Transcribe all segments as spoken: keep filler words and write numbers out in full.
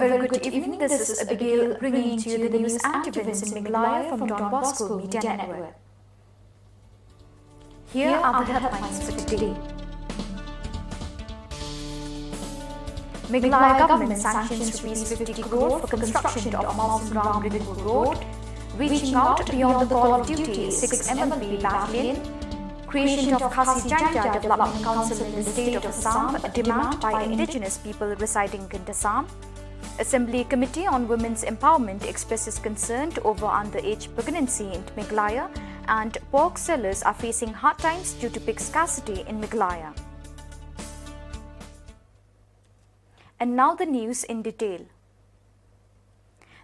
Very good evening. This is Abigail bringing to you the news and events in Meghalaya from Don Bosco Media Network. Here are the headlines for today. Meghalaya government sanctions rupees fifty crore for construction of Mawsynram Ringku Road, reaching out beyond the call of duty, six M L P battalion, creation of Khasi Jaintia Development Council in the state of Assam, a demand by indigenous people residing in Assam. Assembly Committee on Women's Empowerment expresses concern over underage pregnancy in Meghalaya, and pork sellers are facing hard times due to pig scarcity in Meghalaya. And now the news in detail.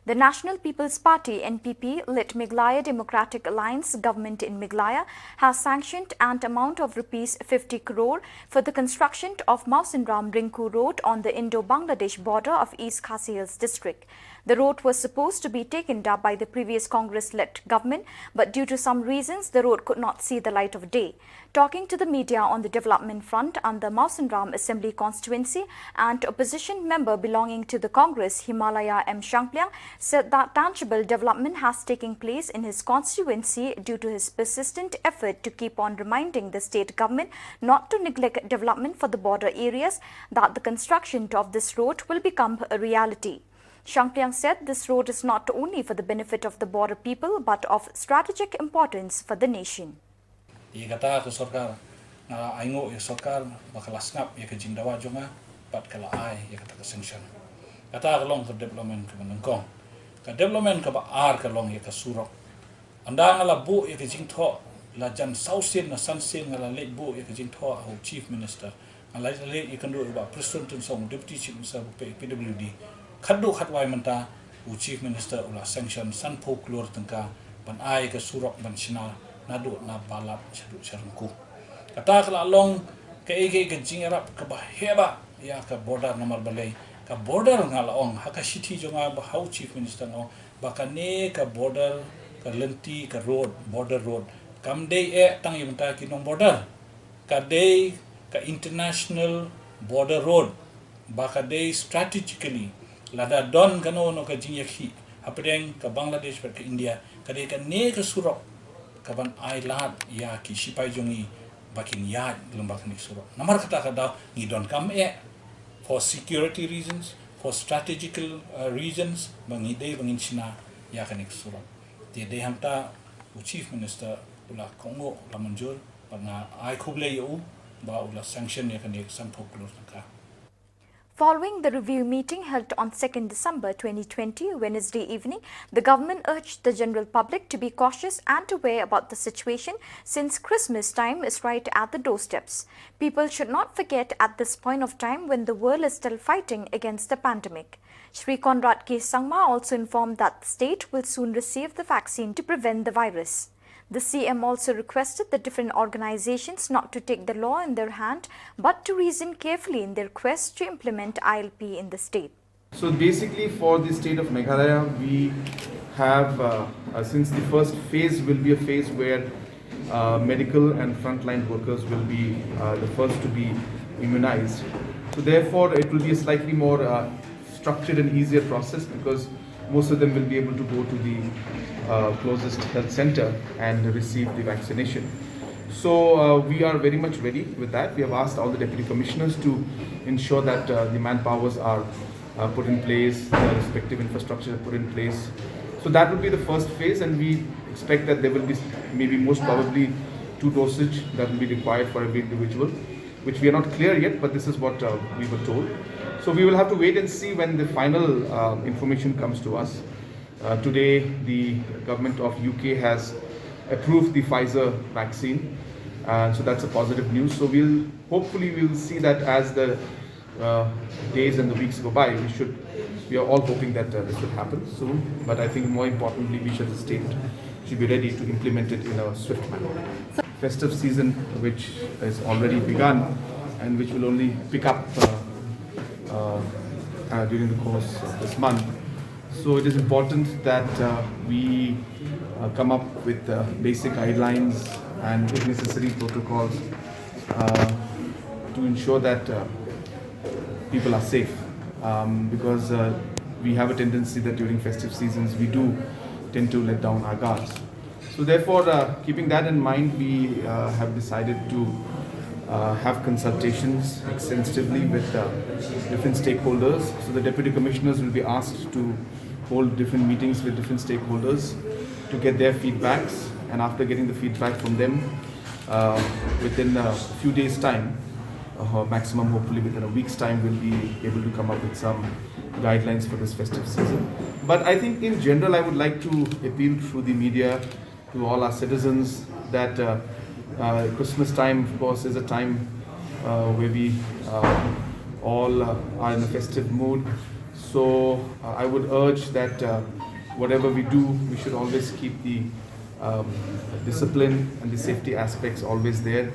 The National People's Party, N P P, led Meghalaya Democratic Alliance government in Meghalaya has sanctioned an amount of rupees fifty crore for the construction of Mawsynram Ringku Road on the Indo-Bangladesh border of East Khasi Hills district. The road was supposed to be taken up by the previous Congress-led government, but due to some reasons, the road could not see the light of day. Talking to the media on the development front under Mawsynram Assembly Constituency, an opposition member belonging to the Congress, Himalaya M Shangpliang, said that tangible development has taken place in his constituency due to his persistent effort to keep on reminding the state government not to neglect development for the border areas, that the construction of this road will become a reality. Shangpliang said this road is not only for the benefit of the border people but of strategic importance for the nation. Ïa kata ka sorkar, nga ainguh ïa sorkar ba ka la sngap ïa ka jingdawa jong nga bad ka la ai ïa kata ka sanction. Kata ka long ka development kaba nyngkong. Ka development kaba ar ka long ïa ka surok. Ynda nga la buh ïa ka jingthoh, la jan saw sien na san sien nga la leit buh ïa ka jingthoh ha u Chief Minister. Nga la leit ïakynduh ïa u Bah Prestone Tynsong, Deputy Chief Minister ba peit P W D. Khatduh khatwai mynta u Chief Minister u la sanction sanphew klur tyngka ban ai ka surok ban shna naduh na Balap shaduh sha Ringku. Kata ka la long kaei kaei ka jingïarap kaba heh bha ïa ka border, namar balei ka border, nga la ong ha ka shithi jong nga ba ha u Chief Minister, nga ong ba kane ka border, ka lynti, ka road, border road, kam dei eh tang ïa mynta ki nong border. Ka dei ka international border road, ba ka dei strategically, lada don kano kano ka jingïakhih hapdeng ka Bangladesh bad ka India, ka dei kane ka surok kaban ai lad ïa ki shipai jong ngi ba kin ïaid lyngba kane ka surok. Namar kata ka daw ngi donkam eh for security reasons, for strategical, uh, reasons, ba ngi dei ba ngin shna ïa kane ka surok. Te dei hangta u Chief Minister u la kohnguh, u la mynjur, bad nga ai khublei ïa u ba u la sanction ïa kane ka sanphew klur tyngka. Following the review meeting held on second December twenty twenty, Wednesday evening, the government urged the general public to be cautious and aware about the situation, since Christmas time is right at the doorsteps. People should not forget at this point of time when the world is still fighting against the pandemic. Shri Conrad K Sangma also informed that the state will soon receive the vaccine to prevent the virus. The C M also requested the different organizations not to take the law in their hand, but to reason carefully in their quest to implement I L P in the state. So basically, for the state of Meghalaya, we have, uh, uh, since the first phase will be a phase where, uh, medical and frontline workers will be, uh, the first to be immunized. So therefore, it will be a slightly more, uh, structured and easier process, because most of them will be able to go to the, uh, closest health center and receive the vaccination. So, uh, we are very much ready with that. We have asked all the deputy commissioners to ensure that, uh, the manpowers are, uh, put in place, the respective infrastructure put in place. So that will be the first phase, and we expect that there will be maybe most probably two dosage that will be required for every individual, which we are not clear yet, but this is what, uh, we were told. So we will have to wait and see when the final, uh, information comes to us. Uh, today, the government of U K has approved the Pfizer vaccine, uh, so that's a positive news. So we'll, hopefully, we'll see that as the, uh, days and the weeks go by. We should, we are all hoping that, uh, this will happen soon. But I think more importantly, we should, the state should be ready to implement it in a swift manner. Festive season, which has already begun and which will only pick up, uh, uh, uh, during the course of this month. So it is important that, uh, we, uh, come up with, uh, basic guidelines and necessary protocols, uh, to ensure that, uh, people are safe. Um, because, uh, We have a tendency that during festive seasons we do tend to let down our guards. So therefore, uh, keeping that in mind, we uh, have decided to uh, have consultations extensively with uh, different stakeholders. So the deputy commissioners will be asked to hold different meetings with different stakeholders to get their feedbacks, and after getting the feedback from them, uh, within a few days' time, uh, maximum hopefully within a week's time, we'll be able to come up with some guidelines for this festive season. But I think in general, I would like to appeal through the media to all our citizens that uh, uh, Christmas time, of course, is a time uh, where we uh, all uh, are in a festive mood. So uh, I would urge that uh, whatever we do, we should always keep the um, discipline and the safety aspects always there,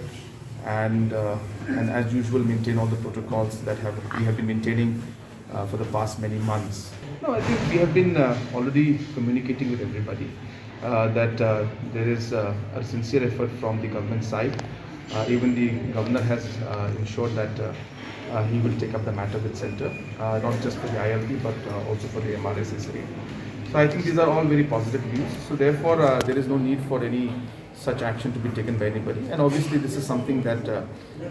and uh, and as usual, maintain all the protocols that have we have been maintaining uh, for the past many months. No, I think we have been uh, already communicating with everybody uh, that uh, there is uh, a sincere effort from the government side. Uh, even the governor has uh, ensured that uh, uh, he will take up the matter with center, uh, not just for the I L P but uh, also for the M R S S P. So I think these are all very positive news. So therefore, uh, there is no need for any such action to be taken by anybody. And obviously, this is something that uh,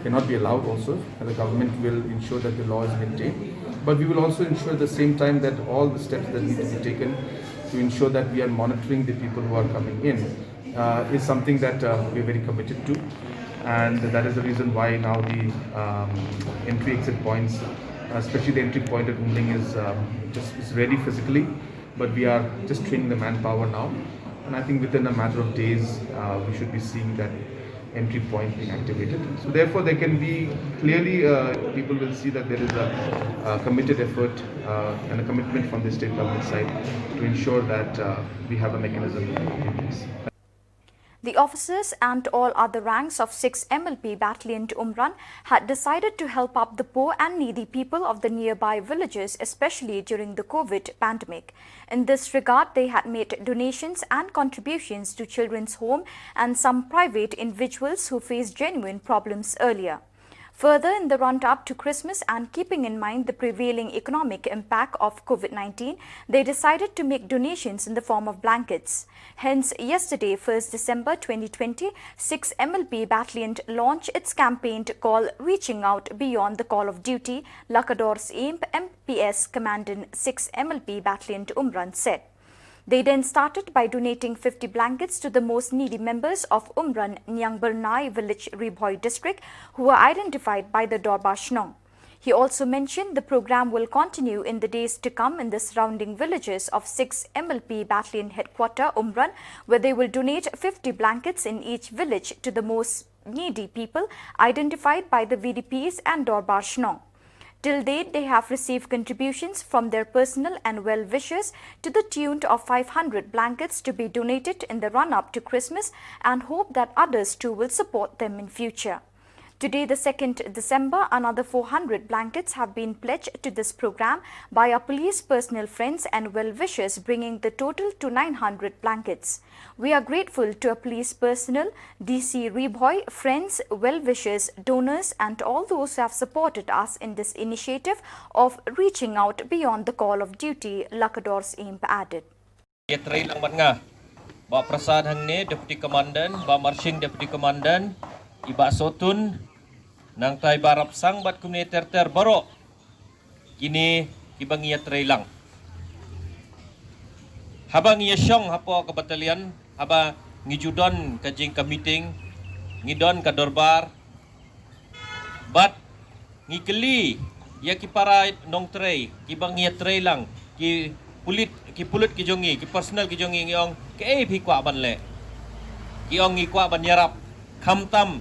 cannot be allowed also. And the government will ensure that the law is maintained. But we will also ensure at the same time that all the steps that need to be taken to ensure that we are monitoring the people who are coming in uh, is something that uh, we are very committed to. And that is the reason why now the um, entry exit points, especially the entry point at Umling, is um, just is ready physically, but we are just training the manpower now. And I think within a matter of days, uh, we should be seeing that entry point being activated. So therefore, there can be clearly uh, people will see that there is a, a committed effort uh, and a commitment from the state government side to ensure that uh, we have a mechanism in place. The officers and all other ranks of six M L P Battalion Umran had decided to help up the poor and needy people of the nearby villages, especially during the COVID pandemic. In this regard, they had made donations and contributions to Children's Home and some private individuals who faced genuine problems earlier. Further, in the run up to Christmas and keeping in mind the prevailing economic impact of COVID nineteen, they decided to make donations in the form of blankets. Hence, yesterday, first December twenty twenty, six M L P Battalion launched its campaign called Reaching Out Beyond the Call of Duty, Lakador Syiem, M P S Commandant six M L P Battalion Umran said. They then started by donating fifty blankets to the most needy members of Umran Niangbyrnai village, Ri Bhoi district, who were identified by the Dorbar Shnong. He also mentioned the program will continue in the days to come in the surrounding villages of six M L P Battalion Headquarter Umran, where they will donate fifty blankets in each village to the most needy people identified by the V D Ps and Dorbar Shnong. Till date, they have received contributions from their personal and well-wishers to the tune of five hundred blankets to be donated in the run-up to Christmas and hope that others too will support them in future. Today, the second December, another four hundred blankets have been pledged to this program by our police personnel friends and well-wishers, bringing the total to nine hundred blankets. We are grateful to our police personnel, D C Ri Bhoi, friends, well-wishers, donors, and all those who have supported us in this initiative of reaching out beyond the call of duty, Lakador Syiem added. Ïatreilang bad nga, Bah Prasad hangne, Deputy Commandant, Bah Marshing, Deputy Commandant, i Bah Sotun, nangta i Bah Rapsang bad kumne ter ter baroh kine kiba ngi ïatreilang. Haba ngi ïashong hapoh ka battalion, haba ngi ju don ka jing ka meeting, ngi don ka dorbar, bad ngi kylli ïa ki para nongtrei kiba ngi ïatreilang, ki pulit, ki pulit ki jong ngi, ki personnel ki jong ngi, ngi ong, kaei phi kwah ban leh? Ki ong, ngi kwah ban ïarap, khamtam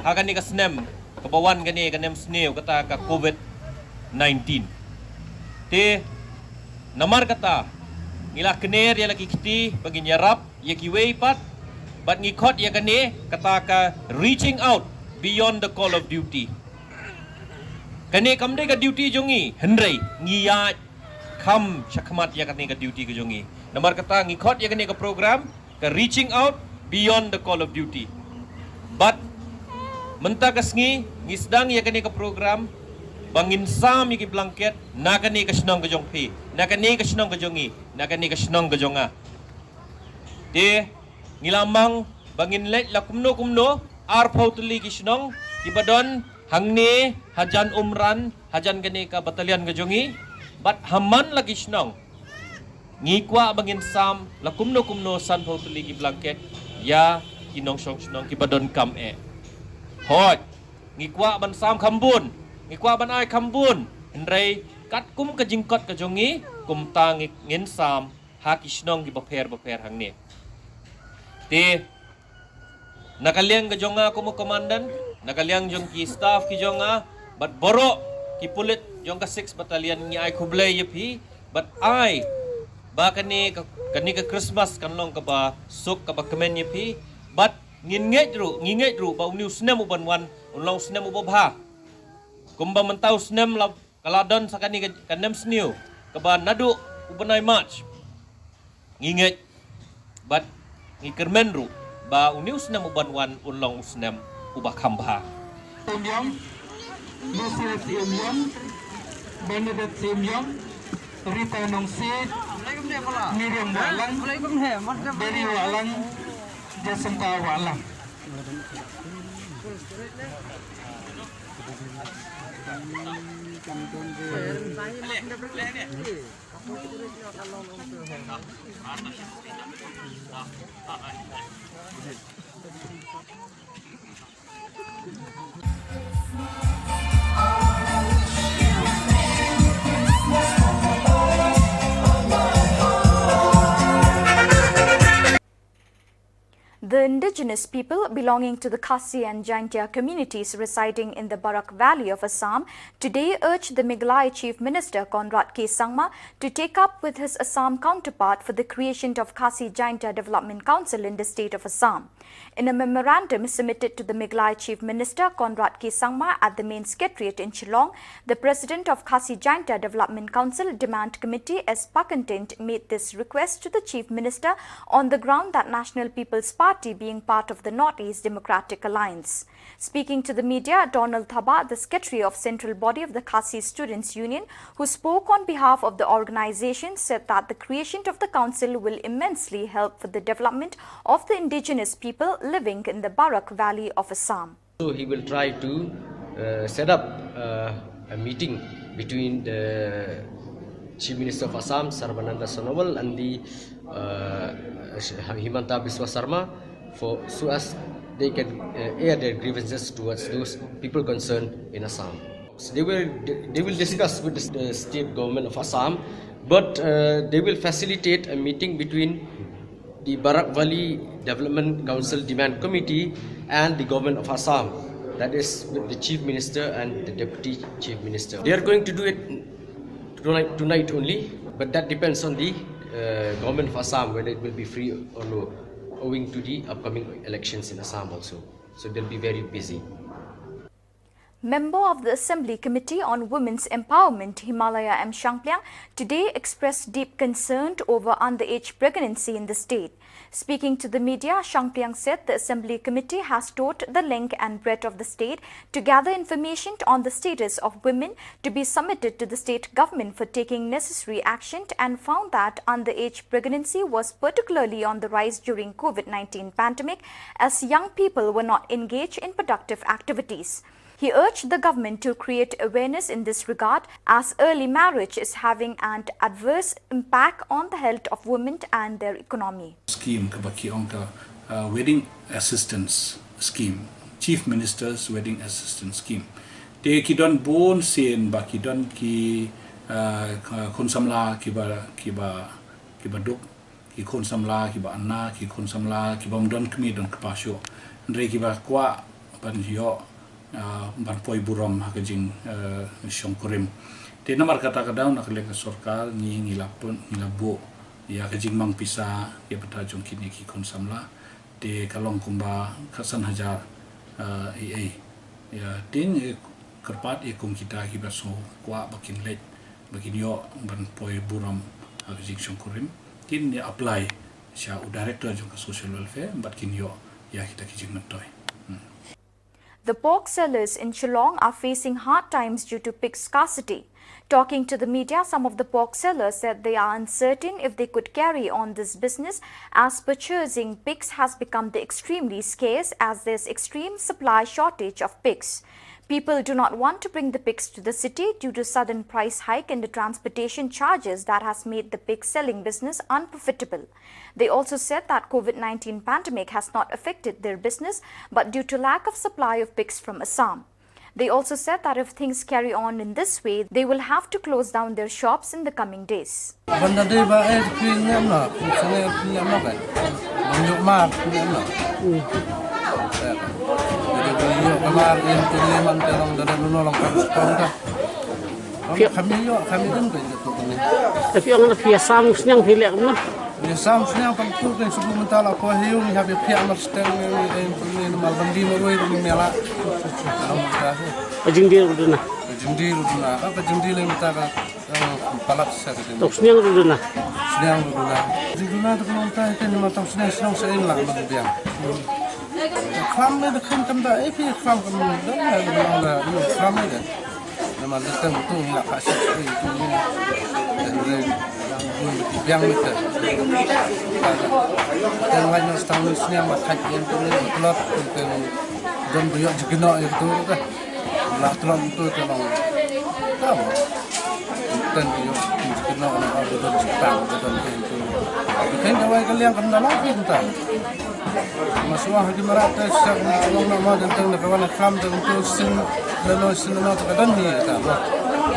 ha kane ka snem kaba wan kane, ka nemsniew kata ka COVID nineteen. Te namar kata ngi la kner ïa la ki kti ba ngin ïarap ïa kiwei pat, bad ngi khot ïa kane kata ka reaching out beyond the call of duty. Kane kam dei ka duty jong ngi, hynrei ngi ïaid kham shakhmat ïa kane ka duty ka jong ngi. Namar kata ngi khot ïa kane ka program ka reaching out beyond the call of duty. Bad mynta ka sngi ngi sdang ïa kane ka program Ba ngin sam ïa ki blanket na kane ka shnong ka jong phi, na kane ka shnong ka jong ngi, na kane ka shnong ka jong nga. Te ngi la mang ba ngin leit la kumno kumno, arphew tylli ki shnong kiba don hangne hajan Umran, hajan kane ka battalion ka jong ngi, bad ha man la ki shnong ngi kwah ba ngin sam la kumno kumno sanphew tylli ki blanket ïa ki nongshong shnong kiba donkam eh. Hooid, ngi kwah ban sam kham bun, ngi kwah ban ai kham bun, hynrei katkum ka jingkot ka jong ngi, kumta ngi, ngin sam ha ki shnong kiba pher ba pher hangne. Te na ka liang ka jong nga kum u commandant, na ka liang jong ki staff ki jong nga, bad baroh ki pulit jong ka six battalion, ngi ai khublei ïa phi, bad ai ba kane ka, kane ka Christmas kan long kaba suk kaba kmen ïa phi, bad ngin ngeit ruh, ngi ngeit ruh ba une u snem uban wan un long u snem uba bha. Kumba mynta u snem la ka la don sa kane ka, ka nemsniew kaba naduh u bnai March. Ngi ngeit bad ngi kyrmen ruh ba une u snem uban wan un long u snem uba kham bha. Siem Ïong, Lucy Siem Ïong, Bernadette Siem Ïong, Rita Nongsiej, Miriam Wahlang, Berry Wahlang, Jacinta Wahlang. The indigenous people belonging to the Khasi and Jaintia communities residing in the Barak Valley of Assam today urged the Meghalaya Chief Minister Conrad K Sangma to take up with his Assam counterpart for the creation of Khasi Jaintia Development Council in the state of Assam. In a memorandum submitted to the Meghalaya Chief Minister Conrad K Sangma at the main secretariat in Shillong, the president of Khasi Jaintia Development Council Demand Committee, S Pakantint, made this request to the Chief Minister on the ground that National People's Party being part of the Northeast Democratic Alliance. Speaking to the media, Donald Thabah, the secretary of Central Body of the Khasi Students Union, who spoke on behalf of the organization, said that the creation of the council will immensely help for the development of the indigenous people living in the Barak Valley of Assam. So he will try to uh, set up uh, a meeting between the Chief Minister of Assam, Sarbananda Sonowal, and the uh, Himanta Biswa Sarma for so as they can uh, air their grievances towards those people concerned in Assam. So they will they will discuss with the state government of Assam, but uh, they will facilitate a meeting between the Barak Valley Development Council Demand Committee and the government of Assam, that is with the Chief Minister and the Deputy Chief Minister. They are going to do it tonight, tonight only, but that depends on the uh, government of Assam whether it will be free or no, owing to the upcoming elections in Assam also. So they'll be very busy. Member of the Assembly Committee on Women's Empowerment, Himalaya M Shangpliang, today expressed deep concern over underage pregnancy in the state. Speaking to the media, Shangpliang said the Assembly Committee has toured the length and breadth of the state to gather information on the status of women to be submitted to the state government for taking necessary action and found that underage pregnancy was particularly on the rise during COVID nineteen pandemic as young people were not engaged in productive activities. He urged the government to create awareness in this regard, as early marriage is having an adverse impact on the health of women and their economy. Scheme kaba ki ong ka uh, wedding assistance scheme, Chief Minister's Wedding Assistance Scheme. Te ki don bun sien ba ki don ki uh, khun samla kiba kiba kiba duk, ki khun samla kiba anna, ki khun samla kiba ym don kmie don kpa shuh. Hynrei kiba kwah ban ïoh uh, ban poi burom ha ka jing uh, shongkurim. Te namar kata ka daw na ka liang ka sorkar ngi ngi la pun ngi la buh ïa ka jingmang pisa ïa bynta jong kine ki khun samla. Te ka long kumba ka san hajar uh, ei ei. Ïa te ngi kyrpad ïa kum kita kiba shu kwah ba kin leit ba kin ïoh ban poi burom ha ka jingshongkurim kin ïa apply sha u director jong ka social welfare bad kin ïoh ïa kita ki jingmyntoi. Hmm. The pork sellers in Shillong are facing hard times due to pig scarcity. Talking to the media, some of the pork sellers said they are uncertain if they could carry on this business, as purchasing pigs has become the extremely scarce, as there's extreme supply shortage of pigs. People do not want to bring the pigs to the city due to sudden price hike in the transportation charges that has made the pig selling business unprofitable. They also said that COVID nineteen pandemic has not affected their business, but due to lack of supply of pigs from Assam. They also said that if things carry on in this way, they will have to close down their shops in the coming days. Ban da dei ba, eh, phi niam na, phi sene phi niam na kai. Ban yok mar phi niam na. Hmm. Ya. Jadi ban yok mar in phi niam man ka long da da nuno long kan spon ka. Phi- Kami yok, kami dem ka jatuh ni. Tapi orang na phi Assam sniang phi lek na. Ni sam sniang pang tu kan suku mental apa hiu ni habis pihak mar steng ni, ni, ni, ni, ni, mal bandi marui ni mela. Ka jingdir ruh duna. Ka jingdir ruh duna. Ka jingdir lem ta ka, eh, palat sa ka jingdir. Tok sniang ruh duna. Sniang ruh duna. Jingduna tu kan ta kan ni matang sniang sniang sa in lah bang biang. Klam ni da kan kam da, eh, pi klam kan da, da, da, da, klam ni da. Namar da tang tu ngi la ka sik sik tu ngi. Dan re bun biang mi te. Tang lai na stang ni sniang ba thaj yen tu ngi tlot tu tang don bu yok jikino yen tu te. La tlot tu te long. Tam. Tang bu yok jikino na au don jitang don yen tu. Kan ka wai ka liang kan da la pi ta. Maswa ha ki marat te sa ka long na ma dan tang na ka wan klam tang tu sin na no sin na no ta ka don ni ta ba.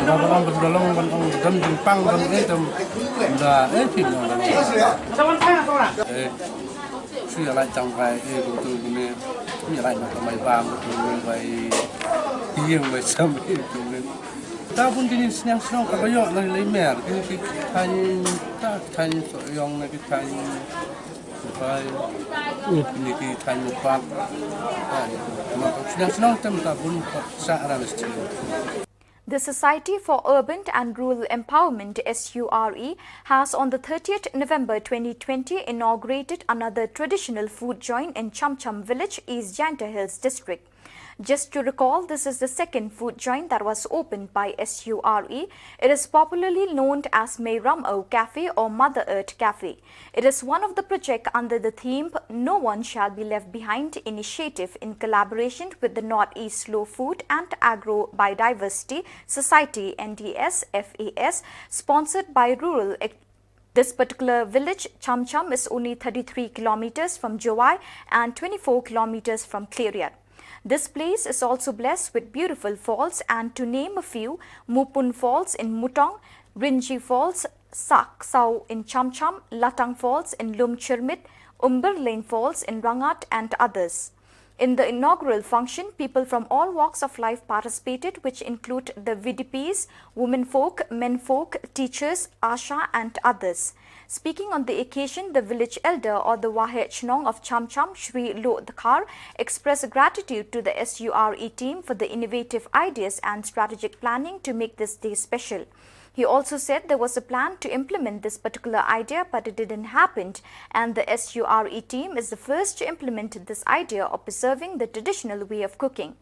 Ba ba long ba long ban ong don jing pang don e tam da e phi no da. Eh, shu ya lai tang kai e ko tu ni. Ni lai na ka mai bam ko tu ni bai. Yeng bai sam e tu ni. Ta bun kini sniang sniang ka ba yo na lai mer kini ki thaiñ ta thaiñ so yong na ki thaiñ. Bai. Hmm. Ni ki thaiñ Mukpak. Bai. Ma ka sniang sniang tem ta bun ka sa ra na sniang. The Society for Urban and Rural Empowerment, S U R E, has on the thirtieth November twenty twenty inaugurated another traditional food joint in Chamcham village, East Jaintia Hills district. Just to recall, this is the second food joint that was opened by S U R E. It is popularly known as Meiram Au Cafe or Mother Earth Cafe. It is one of the project under the theme No One Shall Be Left Behind initiative in collaboration with the Northeast Slow Food and Agro Biodiversity Society, N D S F A S, sponsored by Rural Ac-, this particular village, Chamcham, is only thirty-three kilometers from Jowai and twenty-four kilometers from Khliehriat. This place is also blessed with beautiful falls, and to name a few, Mupun Falls in Mutong, Rinji Falls, Sak Sau in Chamcham, Latang Falls in Lumchirmit, Umberlein Falls in Rangat, and others. In the inaugural function, people from all walks of life participated, which include the V D Ps, womenfolk, menfolk, teachers, ASHA, and others. Speaking on the occasion, the village elder or the Waheh Chnong of Chamcham, Shri Loh Dkhar, expressed gratitude to the S U R E team for the innovative ideas and strategic planning to make this day special. He also said there was a plan to implement this particular idea, but it didn't happen, and the S U R E team is the first to implement this idea of preserving the traditional way of cooking.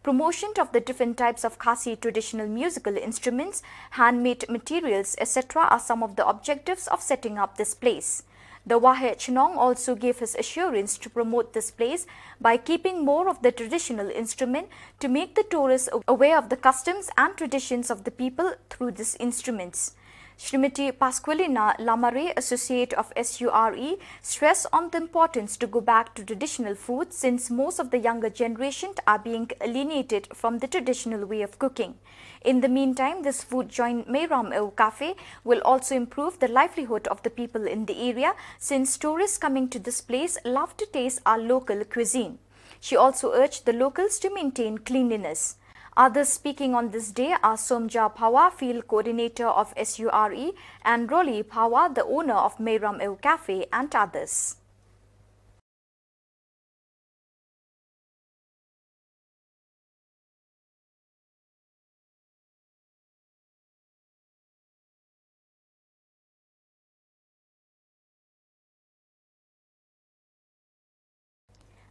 Promotion of the different types of Khasi traditional musical instruments, handmade materials, et cetera are some of the objectives of setting up this place. The Waheh Chnong also gave his assurance to promote this place by keeping more of the traditional instrument to make the tourists aware of the customs and traditions of the people through these instruments. Shrimati Pasqualina Lamare, associate of S U R E, stressed on the importance to go back to traditional food since most of the younger generation are being alienated from the traditional way of cooking. In the meantime, this food joint Meiram Eu Cafe will also improve the livelihood of the people in the area, since tourists coming to this place love to taste our local cuisine. She also urged the locals to maintain cleanliness. Others speaking on this day are Somja Phawa, Field Coordinator of S U R E, and Rolly Phawa, the owner of Meiram Eu Cafe, and others.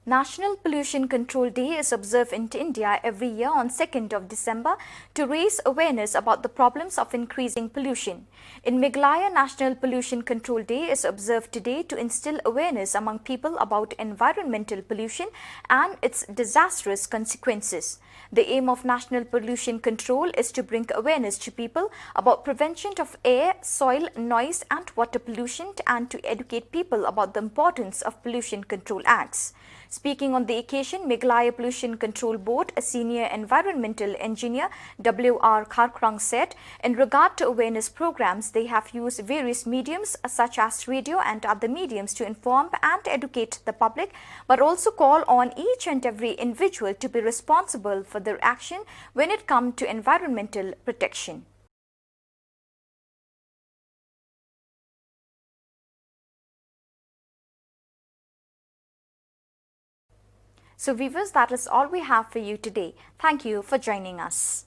National Pollution Control Day is observed in India every year on second of December to raise awareness about the problems of increasing pollution. In Meghalaya, National Pollution Control Day is observed today to instill awareness among people about environmental pollution and its disastrous consequences. The aim of National Pollution Control is to bring awareness to people about prevention of air, soil, noise and water pollution and to educate people about the importance of pollution control acts. Speaking on the occasion, Meghalaya Pollution Control Board, a senior environmental engineer, W R Kharkrang, said, in regard to awareness programs, they have used various mediums such as radio and other mediums to inform and educate the public, but also call on each and every individual to be responsible for their action when it comes to environmental protection. So viewers, that is all we have for you today. Thank you for joining us.